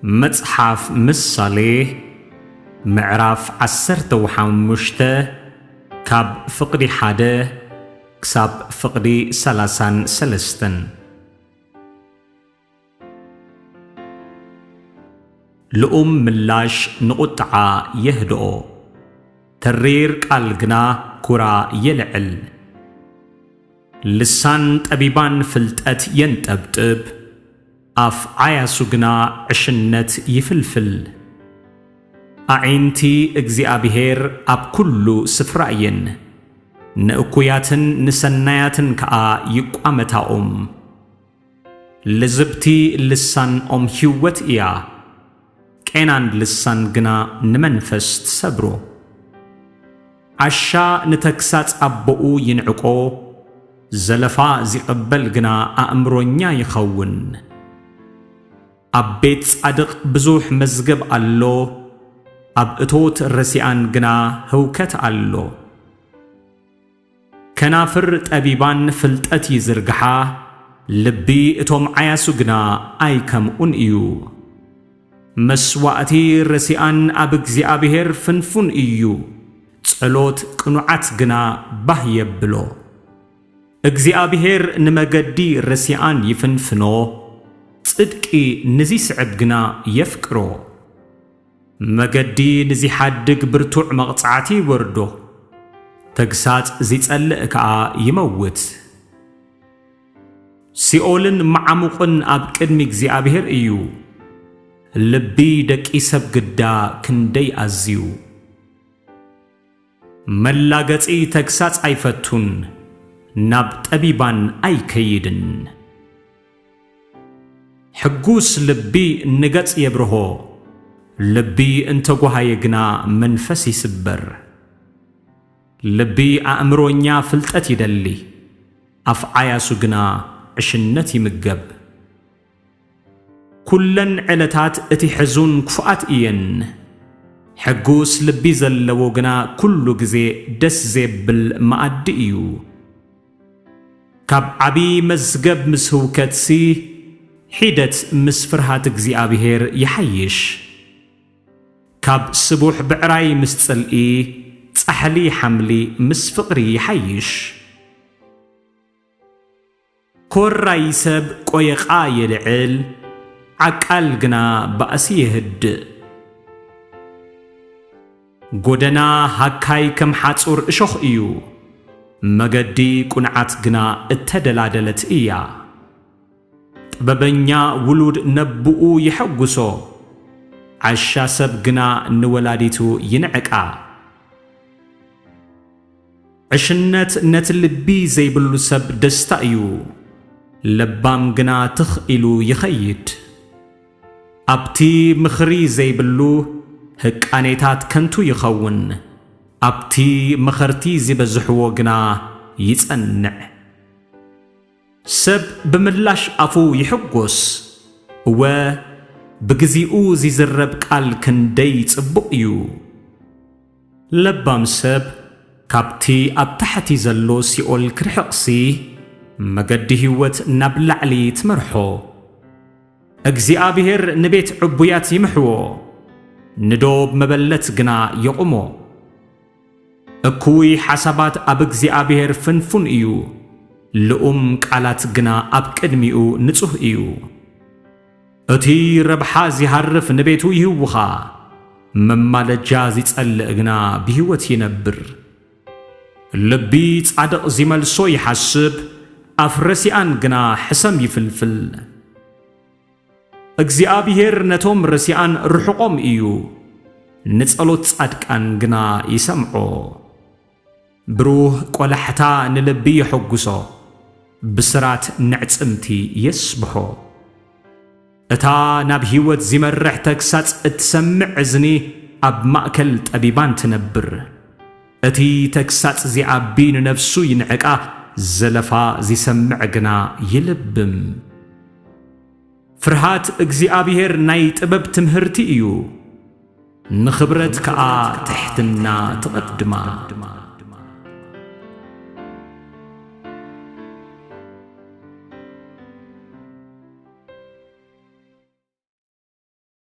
መጽሓፍ ምሳሌ ምዕራፍ ዓሰርተ ሓሙሽተ ካብ ፍቕዲ ሓደ ክሳብ ፍቕዲ ሰላሳን ሰለስተን። ልኡም ምላሽ ንቑጥዓ የህድኦ፣ ተሪር ቃል ግና ኩራ የልዕል። ልሳን ጠቢባን ፍልጠት የንጠብጥብ፣ ኣፍ ዓያሱ ግና ዕሽነት ይፍልፍል። ኣዒንቲ እግዚኣብሔር ኣብ ኩሉ ስፍራ እየን፣ ንእኩያትን ንሰናያትን ከኣ ይቋመታኦም። ልዝብቲ ልሳን ኦም ህይወት እያ፣ ቄናን ልሳን ግና ንመንፈስ ትሰብሮ። ዓሻ ንተግሳጽ ኣቦኡ ይንዕቆ፣ ዘለፋ ዚቕበል ግና ኣእምሮኛ ይኸውን። ኣብ ቤት ጻድቕ ብዙሕ መዝገብ ኣሎ፣ ኣብ እቶት ረሲኣን ግና ህውከት ኣሎ። ከናፍር ጠቢባን ፍልጠት ይዝርግሓ፣ ልቢ እቶም ዓያሱ ግና ኣይከምኡን እዩ። መስዋእቲ ረሲኣን ኣብ እግዚኣብሔር ፍንፉን እዩ፣ ጸሎት ቅኑዓት ግና ባህ የብሎ። እግዚኣብሔር ንመገዲ ረሲኣን ይፍንፍኖ፣ ጽድቂ ንዚስዕብ ግና የፍቅሮ። መገዲ ንዚሓድግ ብርቱዕ መቕጻዕቲ ይወርዶ፣ ተግሳጽ ዚጸልእ ከኣ ይመውት። ሲኦልን መዓሙቕን ኣብ ቅድሚ እግዚኣብሔር እዩ፣ ልቢ ደቂ ሰብ ግዳ ክንደይ ኣዝዩ። መላገጺ ተግሳጽ ኣይፈቱን፣ ናብ ጠቢባን ኣይከይድን። ሕጉስ ልቢ ንገጽ የብርሆ፣ ልቢ እንተጓሃየ ግና መንፈስ ይስበር። ልቢ ኣእምሮኛ ፍልጠት ይደሊ፣ ኣፍ ዓያሱ ግና ዕሽነት ይምገብ። ኩለን ዕለታት እቲ ሕዙን ክፉኣት እየን፣ ሕጉስ ልቢ ዘለዎ ግና ኩሉ ግዜ ደስ ዜብል መኣዲ እዩ። ካብ ዓቢ መዝገብ ምስ ህውከትሲ፣ ሒደት ምስ ፍርሃት እግዚኣብሔር ይሓይሽ። ካብ ስቡሕ ብዕራይ ምስ ጽልኢ፣ ጻሕሊ ሓምሊ ምስ ፍቕሪ ይሓይሽ። ኮራይ ሰብ ቆየቓ የልዕል፣ ዓቃል ግና ባእሲ የህድእ። ጎደና ሃካይ ከም ሓጹር እሾኽ እዩ፣ መገዲ ቁንዓት ግና እተደላደለት እያ። ጥበበኛ ውሉድ ነብኡ የሐጉሶ፣ ዓሻ ሰብ ግና ንወላዲቱ ይንዕቃ። ዕሽነት ነቲ ልቢ ዘይብሉ ሰብ ደስታ እዩ፣ ለባም ግና ትኽ ኢሉ ይኸይድ። ኣብቲ ምኽሪ ዘይብሉ ህቃኔታት ከንቱ ይኸውን፣ ኣብቲ መኸርቲ ዝበዝሕዎ ግና ይጸንዕ። ሰብ ብምላሽ ኣፉ ይሕጎስ፣ እወ፣ ብግዚኡ ዚዝረብ ቃል ክንደይ ጽቡቕ እዩ። ለባም ሰብ ካብቲ ኣብ ታሕቲ ዘሎ ሲኦል ክርሕቕሲ፣ መገዲ ህይወት ናብ ላዕሊ ትመርሖ። እግዚኣብሔር ንቤት ዕቡያት ይምሕዎ፣ ንዶብ መበለት ግና የቑሞ። እኩይ ሓሳባት ኣብ እግዚኣብሔር ፍንፉን እዩ፣ ልኡም ቃላት ግና ኣብ ቅድሚኡ ንጹህ እዩ። እቲ ረብሓ ዚሃርፍ ንቤቱ ይህውኻ፣ መማለጃ ዚጸልእ ግና ብህይወት ይነብር። ልቢ ጻድቕ ዚመልሶ ይሓስብ፣ ኣፍ ረሲኣን ግና ሕሰም ይፍልፍል። እግዚኣብሔር ነቶም ረሲኣን ርሑቖም እዩ፣ ንጸሎት ጻድቃን ግና ይሰምዖ። ብሩህ ቆላሕታ ንልቢ የሐጉሶ፣ ብስራት ንዕጽምቲ የስብሖ። እታ ናብ ህይወት ዚመርሕ ተግሳጽ እትሰምዕ እዝኒ ኣብ ማእከል ጠቢባን ትነብር። እቲ ተግሳጽ ዚዓቢ ንነፍሱ ይንዕቃ፣ ዘለፋ ዚሰምዕ ግና ይልብም። ፍርሃት እግዚኣብሔር ናይ ጥበብ ትምህርቲ እዩ፣ ንኽብረት ከኣ ትሕትና ትቐድማ።